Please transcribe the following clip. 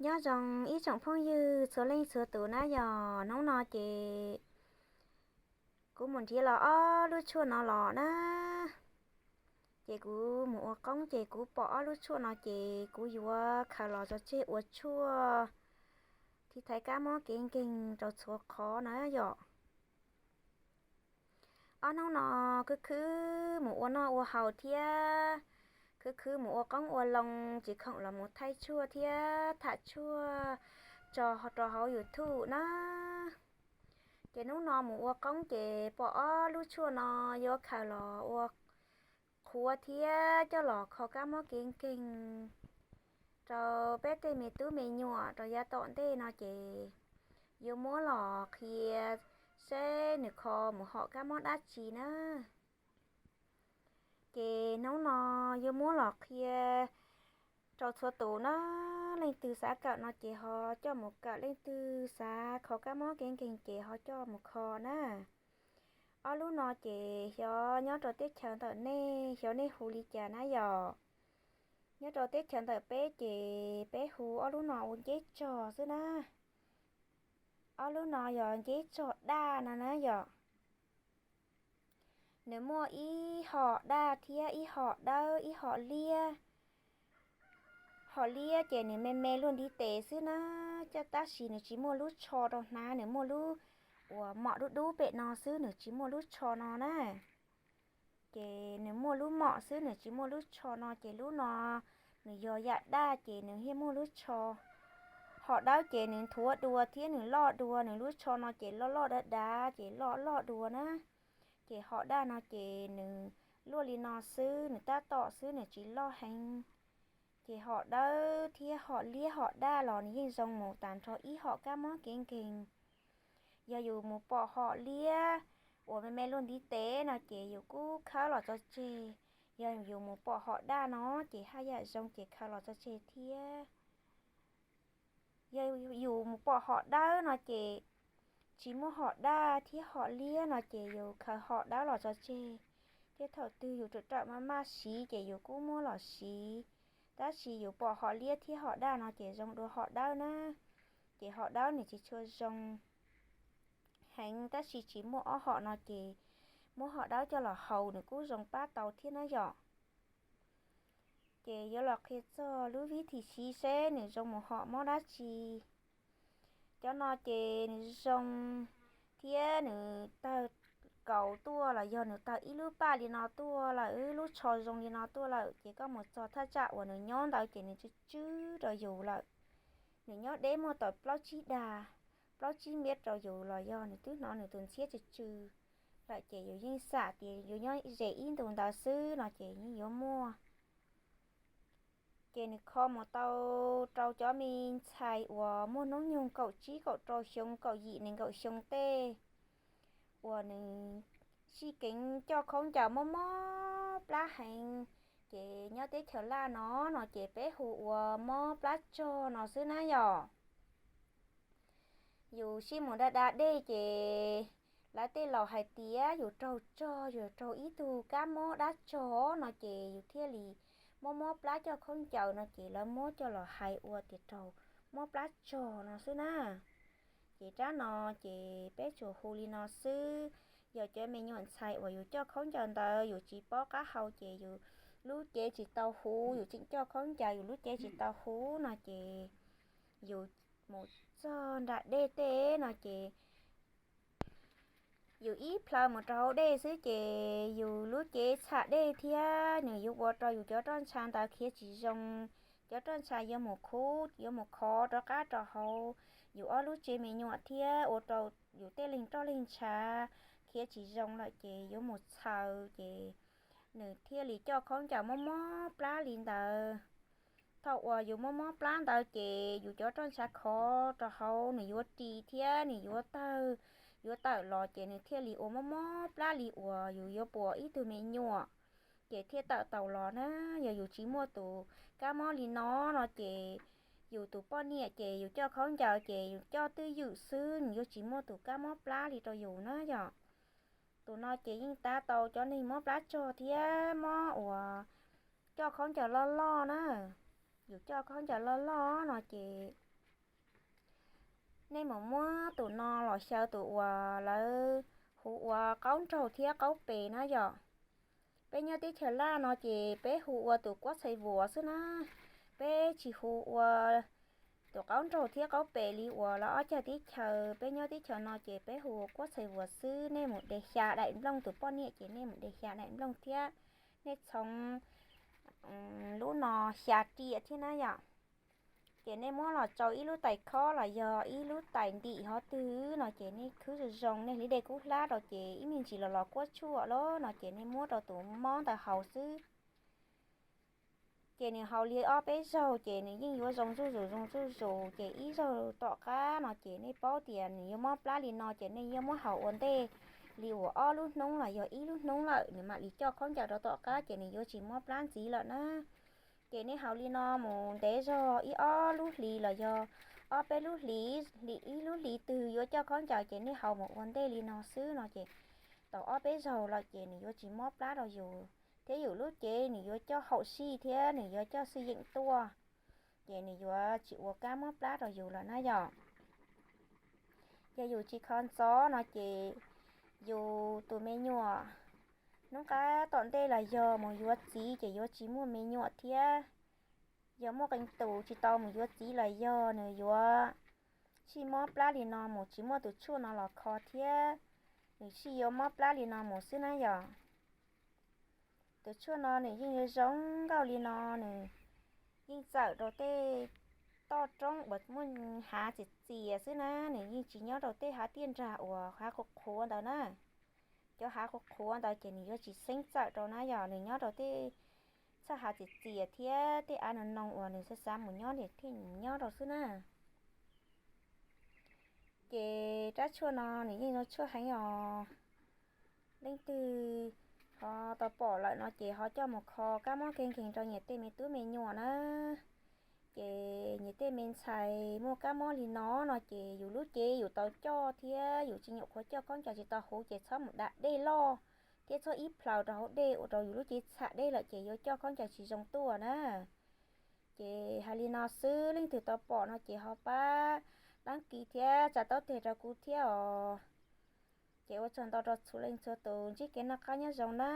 Nyob zoo ib tsoom phooj ywg txhua leej txhua tus na yom, hnub no ces kuv mus nrhiav los ob lub tshuaj no los na. Ces kuv mus ua qoob ces kuv pom ob lub tshuaj no ces kuv yuav khaws los tso tseg ua tshuaj tiv thaiv kab mob kev nkeeg rau txhua qhov na yom. Ob hnub no khwv khwv mus ua noj ua haus thiab khwv khwv mus ua qoob ua loo tsis khoom los mus thaij tshuaj thiab tham tshuaj tso rau hauv YouTube na. Ces hnub no mus ua qoob ces pom ob lub tshuaj no yuav khaws los ua qhuav thiab coj los kho kab mob kev nkeeg rau peb tej me tub me nyuam rau yav tom ntej no ces yuav muab los qhia seb nws kho mus hom kab mob dab tsi na. Ces hnub no yuav muab los qhia rau txhua tus na, leej twg xav kawm no ces ho coj mus kawm, leej twg xav kho kab mob kev nkeeg ces ho coj mus kho na. Ob lub no ces xyov nyob rau teb chaws ntawm nej xyov nej hu li cas na yom. Nyob rau teb chaws ntawm peb ces peb hu ob lub no ua nceb tsog xwb na. Ob lub no yog nceb tsog daj no na yom. Nws muaj ib hom daj thiab ib hom dawb ib hom liab. Hom liab ces nws me me luaj ntiv tes xwb na, tab sis nws tsis muaj lub tsho rau hnav, nws muaj lub uas mom dub dub pem no xwb, nws tsis muaj lub tsho no na. Ces nws muaj lub mom xwb, nws tsis muaj lub tsho no, ces lub no nws yog yam daj ces nws thiaj muaj lub tsho. Hom dawb ces nws nthuav dua thiab nws loj dua, nws lub tsho no ces loj loj dav dav ces loj loj dua na. Ces hom daj no ces nws luaj li no xwb, nws tab tom xwb, nws tsis loj heev. Ces hom dawb thiab hom liab hom daj los nws yeej zoo mus tag nrho ib hom kab mob kev nkeeg. Yog yus mus pom hom liab uas me me luaj ntiv tes no ces yus kuj khawb los tso tseg. Yog yus mus pom hom daj no ces haj yam zoo ces khaws los tso tseg thiab. Yog yus mus pom hom dawb no ces tsis muaj hom daj thiab hom liab no ces yus khaws hom dawb los tso tseg. Thiab thaum twg yus rawm rawm maj maj siv ces yus kuj muab los siv. Tab sis yus pom hom liab thiab hom daj no ces zoo dua hom dawb na. Ces hom dawb nws tsis tshua zoo heev, tab sis tsis muaj ob hom no ces muab hom dawb coj los haus nws kuj zoo pab tau thiab na yom. Ces yuav los qhia txog lub vib thim siv seb nws zoo mus hom mob dab tsi. Cov no ces nws zoo thiab nws tawg kaus tuaj los yog nws tawg ib lub paj li no tuaj lawm, lub tsho zoo li no tuaj lawm ces koj mus txog thaj tsam uas nws nyob ntawd ces nws tsw tsw rau yus lawm. Nws nyob deb muaj tau plaub tsib dag, plaub tsib mev rau yus los yog nws twb hnov nws tus ntxhiab tsw tsw lawm ces yus yeej xam tias yus nyob ze ib ntus ntawd xwb no ces yeej yuav muaj. Ces nws kho mus tau rau cov me ntxhais uas muaj hnub nyoog kaum tsib kaum rau xyoo, kaum yim nees nkaum xyoo tej uas nws sij keev coj khaub ncaws mob mob plab heev. Ces nyob teb chaws Laj no no ces peb hu ua mob plab tsog no xwb na yom. Yus sij mus da da dej ces lawv tej laus hais tias yus raug tsog, yus raug ib tug kab mob dab tsog no ces yus thiaj li mob mob plab coj khaub ncaws no ces lawv muab coj los hais ua tias raug mob plab tsog no xwb na. Ces rab no ces peb tsuas hu li no xwb. Yog cov me nyuam ntxhais uas yus coj khaub ncaws ntawd yus tsis paub qab hau ces yus lub cev tsis tau huv, yus tseem coj khaub ncaws yus lub cev tsis tau huv no ces yus mus txog nram dej tej no ces yus ib plhaw mus rau hauv dej xwb ces yus lub cev txham dej thiab nws yuav ua rau yus cov roj ntsha ntawd khiav tsis zoo. Cov roj ntsha yuav mus khuv, yuav mus khov rov qab rau hauv yus ob lub tsev me nyuam thiab ua rau yus tej leeg roj leeg ntsha khiav tsis zoo lawm ces yuav mus txhaws ces nws thiaj li coj khaub ncaws mob mob plab li ntawd. Thaum uas yus mob mob plab ntawd ces yus cov roj ntsha khov rau hauv nws yuav ris thiab nws yuav tawg, yuav tawm los ces nws thiaj li ua mob mob plab li uas yus yuav puas ib tug me nyuam ces thiaj tawm taus los na. Yog yus tsis muaj tus kab mob li no no ces yus tus poj niam ces yus coj khaub ncaws ces yus coj twj ywm xwb, nws yuav tsis muaj tus kab mob plab li rau yus na yom. Tus no ces yeej tab tau cov neeg mob plab tsog thiab mob uas coj khaub ncaws loj loj na. Yus coj khaub ncaws loj loj no ces Nej mus muab tus no los xyaw tus uas lawv hu ua qaub nraug thiab qaub pem na yom. Peb nyob teb chaws Laj no ces peb hu ua tus kuab txhais vuas xwb na. Peb tsis hu ua tus qaub nraug thiab qaub pem li uas lawv ob cag teb chaws. Peb nyob teb chaws no ces peb hu ua kuab txhais vuas xwb. Nej mus de xya daim nplooj, tus poj niam ces nej mus de xya daim nplooj thiab nej txhoov lub no xya riam thiab na yom. Ces nej muab los tsau ib lub tais khob los yog ib lub tais ntim hov twg no ces nej khwb zoo zoo, nej hliv dej kub hlab rau ces ib me ntsis los los kuab tshuaj los no ces nej muab rau tus mob ntawd haus xwb. Ces nws haus li ob peb zaug ces nws yeej yuav zoo zuj zus zoo zuj zus. Ces ib zaug tom qab no ces nej paub tias nws yuav mob plab li no ces nej yuav muab haus ua ntej li uas ob lub hnub los yog ib lub hnub lawm nws mam li coj khaub ncaws rau tom qab ces nws yuav tsis mob plab ntxiv lawm na. Ces nej haus li no mus ntev zog ib ob lub hlis los yog ob peb lub hlis, ib lub hlis twg yuav coj khaub ncaws ces nej haus mus ua ntej li no xwb no ces tau ob peb zaug lawm ces nws yuav tsis mob plab rau yus thiab yus lub cev nws yuav coj haum sij thiab nws yuav coj xwj yeem tuaj, ces nws yuav tsis ua kab mob plab rau yus lawm na yom. Yog yus tsis kho ntxov no ces yus tus me nyuam hnub qab tom ntej los yog mus yuav txiv ces yuav tsis muaj me nyuam thiab. Yog muaj qee tus tsis tau mus yuav txiv los yog nws yuav sij mob plab li no mus tsis muaj tus tshuaj no los kho thiab, nws sij yuav mob plab li no mus xwb na yom. Tus tshuaj no nws yeej yuav zoo nkauj li no, nws yeej txawm rau tej toj roob uas muaj hav txias txias xwb na, nws yeej tsis nyob rau tej hav tiaj nrag uas hav qhuav qhuav ntawd na. Cov hav qhuav qhuav ntawd ces nws yuav tsis xeeb txawm rau na yom, nws nyob rau tej txoj hav txias txias thiab tej av no no uas nws xav xav mus nyob thiaj mus nyob rau xwb na. Ces rab tshuaj no nws yeej zoo tshuaj heev os. Leej twg ho tau pom lawm no ces ho coj mus kho kab mob kev nkeeg rau nyias tej me tub me nyuam na. Ces nyias tej me ntxhais muaj kab mob li no no ces yus lub cev yus tau coj thiab yus tsis nyuam qhuav coj khaub ncaws tsis tau huv ces txhob mus da dej loj thiab txhob ib plhaws rau hauv dej ua rau yus lub cev txham dej lawm ces yuav coj khaub ncaws tsis zoo tuaj na. Ces hais li no xwb, leej twg tau pom no ces ho pab dab kis thiab tsa taub teg rau kuv thiab os. Ces ua tsaug ntau rau txhua leej txhua tus, ntsib kev noj qab nyob zoo na.